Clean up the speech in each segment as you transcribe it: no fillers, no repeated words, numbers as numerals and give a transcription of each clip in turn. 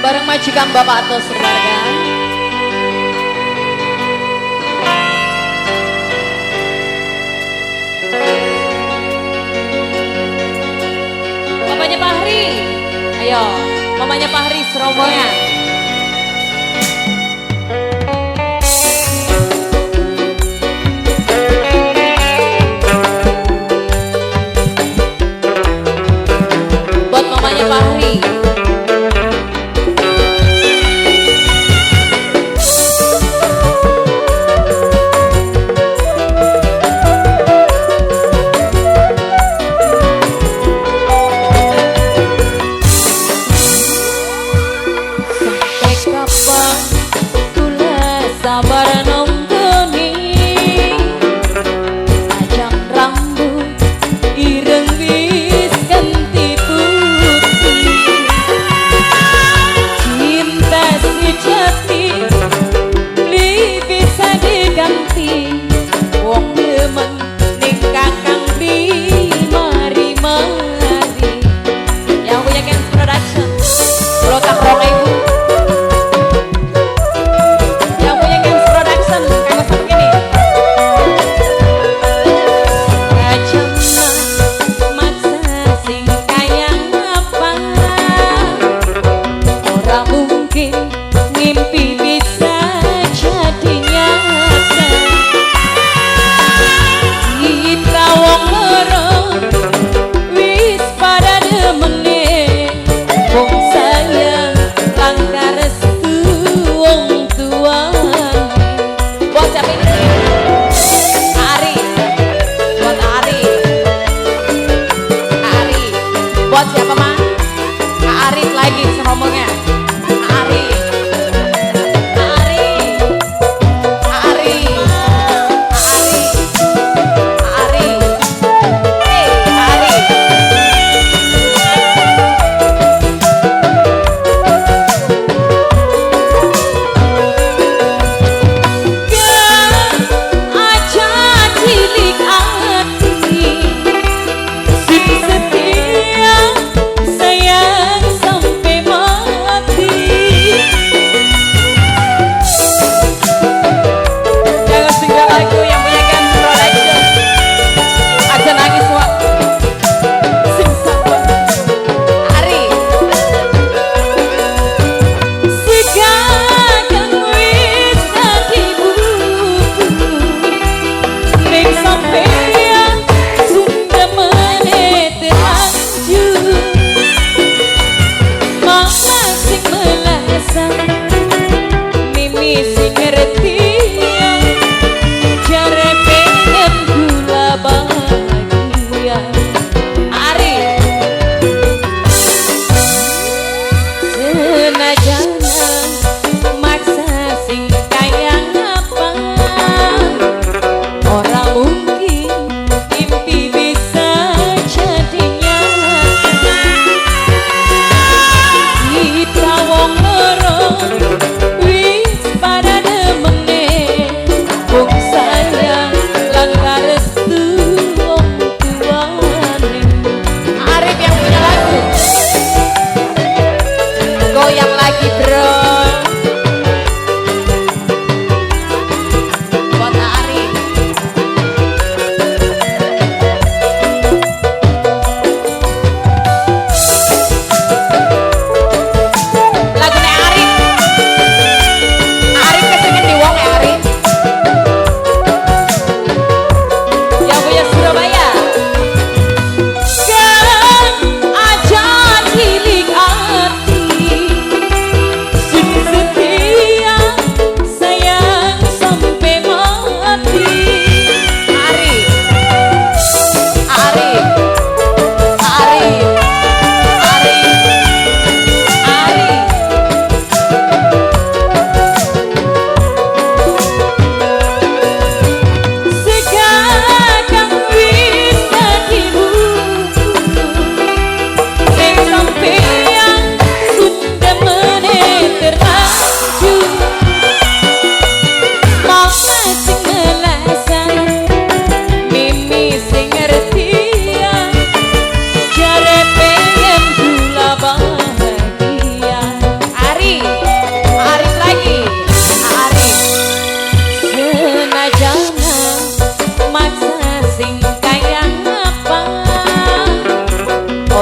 Bareng majikan Bapak atau sekeluarga. Mamanya Pahri, ayo, mamanya Pahri serombongan. Buat mamanya Pahri.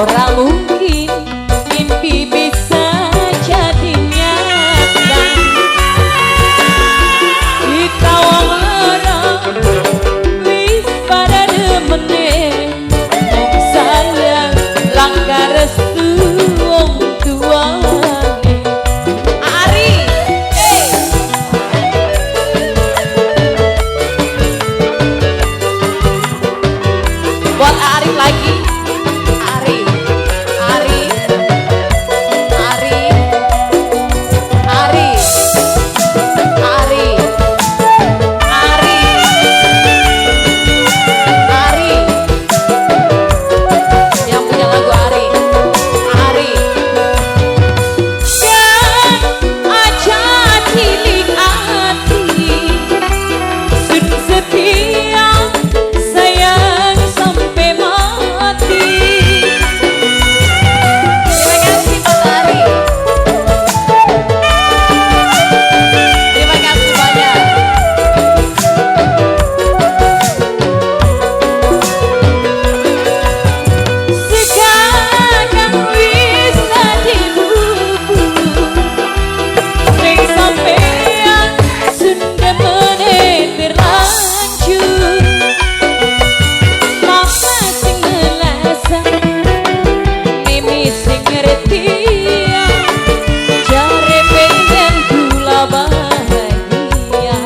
Ora mungkin mimpi bisa jadi nyata. Kita wong loro wis pada demene, wong sayang langka restu wong tuane. Ari, hey. Buat Arif lagi. Ari, Ari, Ari, Ari, Ari, Ari, Ari. Yang punya lagu Ari, Ari. Dan aja cilik ati, sun setia sayang sampai mati. Terima kasih Mas Ari. Terima kasih banyak. Sekarang bisa dibubu, ning sampean sudah menit terlanjur. Mama sing ngelasa, mimi sing ngerti, jare pengen kula bahagia.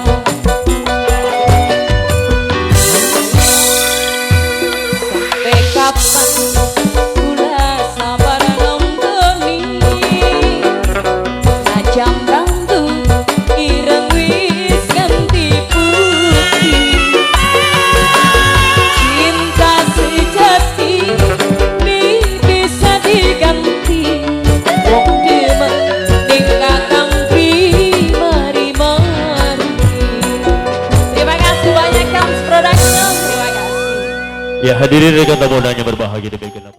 Sampai kapan kula sabar nonggoni, najam rambut ireng wis ganti putih. Cinta sejati bisa diganti, wong demen ning kakang mari-mari. Terima kasih banyak Kams Production. Terima kasih. Ya, hadirin rekan tamu undangan yang berbahagia, demikianlah.